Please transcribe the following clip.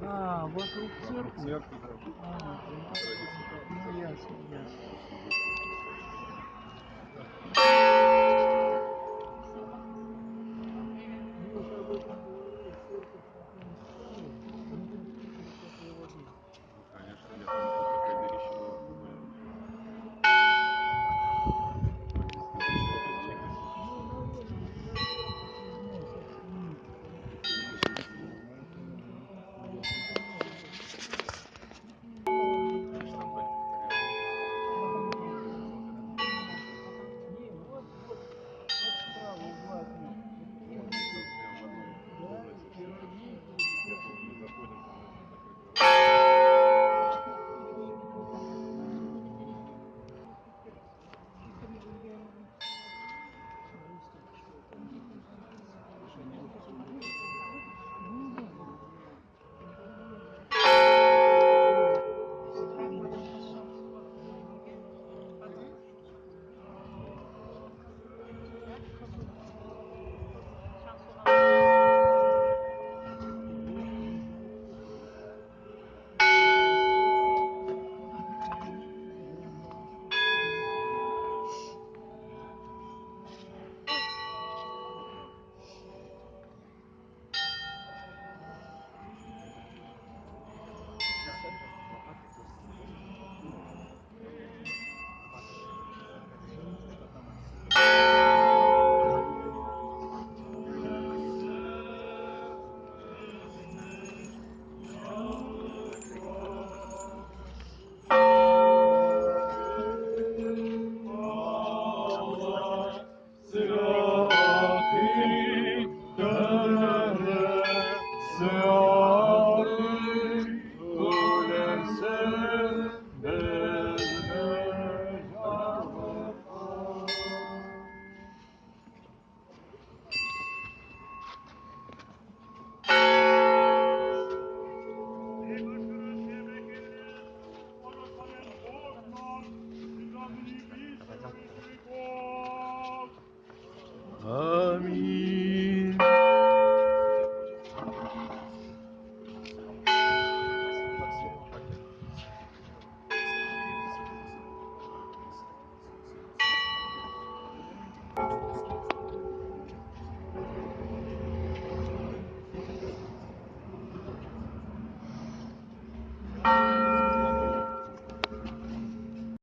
А, вокруг церкви? Церкви, да. А, ну ясно, ясно. Ну, уж об этом говорили, церковь такая старая, но не видели теплой воды. Ну, конечно, я там такая дырища была. Ну, наверное, не знаю, Не, вот, вот, вот справа угла от них. Да, пироги. Я помню, мы заходим, там это такая гора. Аминь.